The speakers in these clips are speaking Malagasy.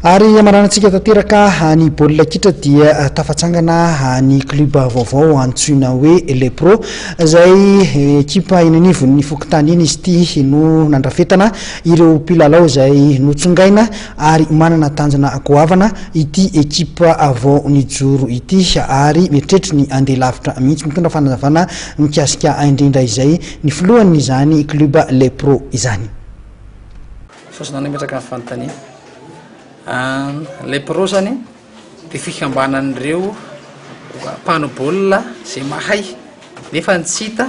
Ary hamaranantsika tanteraka ny baolina kitra dia tafatsangana ny club vaovao antsoina hoe Les Pros izay ekipa eny anivon'ny fokontany eny izy ity no nandrafetana ireo mpilalao izay notsongaina ary manana tanjona goavana ity ekipa vao nijoro ity ary mieritreritra ny handeha lavitra mihitsy. Mitondra fanazavana mikasika indrindra izay ny filohan'izany club Les Pros izany. Misaotra nametraka ny fanontaniana. Ilay pro zany dia fikambanan'ireo mpanao baolina izay mahay nefa ny tsy hita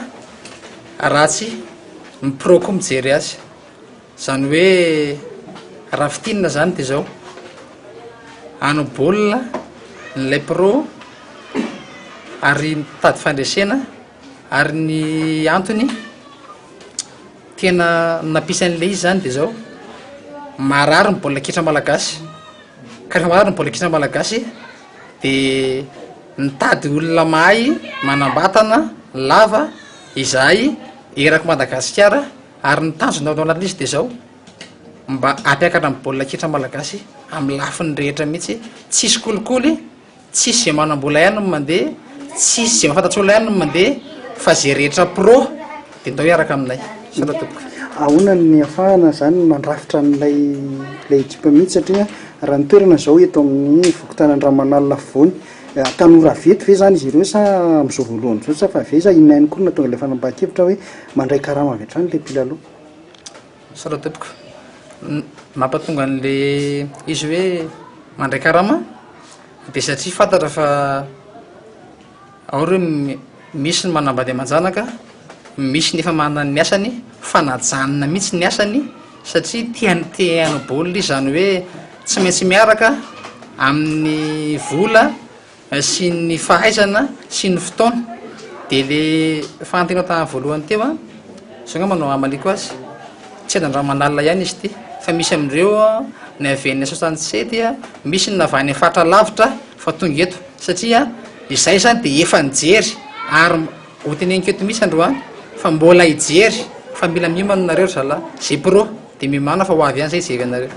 raha tsy ny pro koa mijery azy. Izany hoe raha fintinina zany dia izao, hanao baolina ilay pro ary mitady fandresena ary ny antony Tena nampisy an'ilay izy zany de zao, marary ny baolina kitra malagasy, ka rehefa marary ny baolina kitra malagasy de mitady olona mahay manam-batana lava izahay eraky Madagasikara ary ny tanjona ao anatin'izy de zao, mba hampiakatra ny baolina kitra malagasy amin'ny lafiny rehetra mihitsy, tsisy kolikoly. Tsisy ze manambola ihany no mandeha, tsisy ze mahafantatry olona ihany no mandeha fa ze rehetra pro de ndao hiaraka aminay. Misaotra tompoko. Ahoana ny ahafahana zany mandrafitra an'ilay ilay ekipa mihitsy satria raha ny toerana zao eto amin'ny fokontany Andramanalina afovoany, tanora avy eto ve zany izy ireo sa amin'izao voalohany izao sa fa avy aiza, inona ihany koa no nahatonga ilay fanapahan-kevitra hoe mandray karama avy hatrany ilay mpilalao? Misaotra tompoko. Ny mampatonga an'le izy hoe mandray karama de satria fantatra fa ao reo misy ny manambady aman-janaka, misy ny efa manana ny asany fa najanona mihitsy ny asany satria tiany te hanao baolina izy, zany hoe tsy maintsy miaraka amin'ny vola sy ny fahaizana sy ny fotoana de le fanontaniana tamin'ny voalohany teo an, zao angamba no hamaliako azy, tsy andramanalina ihany izy ity fa misy amin'ireo ny avy any soixante sept misy ny avy any faritra lavitra fa tonga eto satria izay zany de efa nijery ary ho teneniko eto mihitsy androany fa mbola hijery fa mila miomana nareo ry zalahy, ze pro de miomàna fa ho avy ihany zay hijery anareo.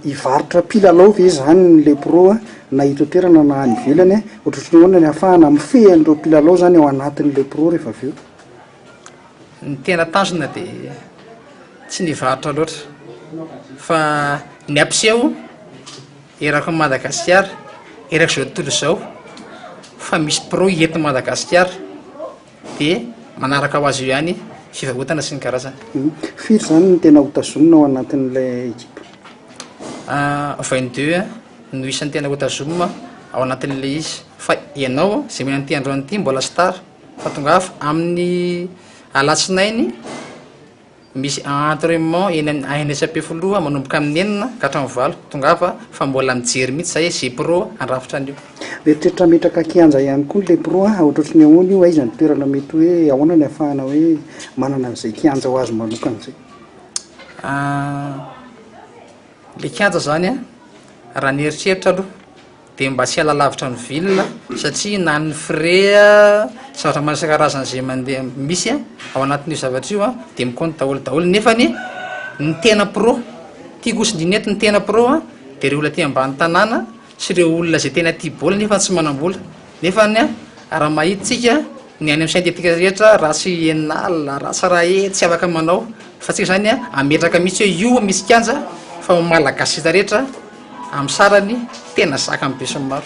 Hivarotra mpilalao ve izany ny Le Pro na eto an-toerana na any ivelany? Ohatrohatry ny ahoana ny ahafahana mifehy an'ireo mpilalao izany ao anatin'ny Le Pro rehefa avy eo? Ny tena tanjona dia tsy ny hivarotra loatra fa ny hampiseho eraky ny Madagasikara, erak'izao tontolo izao fa misy pro eto Madagasikara. Dia manaraka ho azy eo ihany fivarotana sy ny karazany. Firy izany no tena ho tazomina ao anatin'ilay ekipa? 22 no isan'ny tena ho tazomina ao anatin'ilay izy. Fa ianao izay mihaino an'ity androany ity mbola star fa tongava amin'ny alatsinainy. Misy entrainement eny amin'ny ANS Ampefiloha manomboka amin'ny enina ka hatramin'ny valo. Tongava fa mbola mijery mihitsy zahay ze pro handrafitra an'io. Mieritreritra hametraka kianja ihany koa ny le pro a, ohatrohatry ny ahoana io, aiza ny toerana mety hoe ahoana ny ahafahana hoe manana an'izay kianja ho azy manokana izay? Le kianja zany a, raha ny eritreritra aloha de mba tsy hiala lavitra ny ville satria na ny frais zavatra maro isan-karazany zay mandeha misy ao anatin'io zavatra io a de mi-compte daholo daholo nefany ny tena pro tiako ho tsindriana eto ny tena pro a de reo olona aty ambany tanàna sy ireo olona zay tena tia baolina nefa tsy manam-bola nefany a raha mahita tsika ny any amin'ny synthétique rehetra raha tsy enina alina raha tsy raha hetsy tsy afaka manao fa tsika zany a ametraka mihitsy hoe io misy kianja fa ho malagasy rehetra amin'ny sarany tena zakan'ny besinimaro.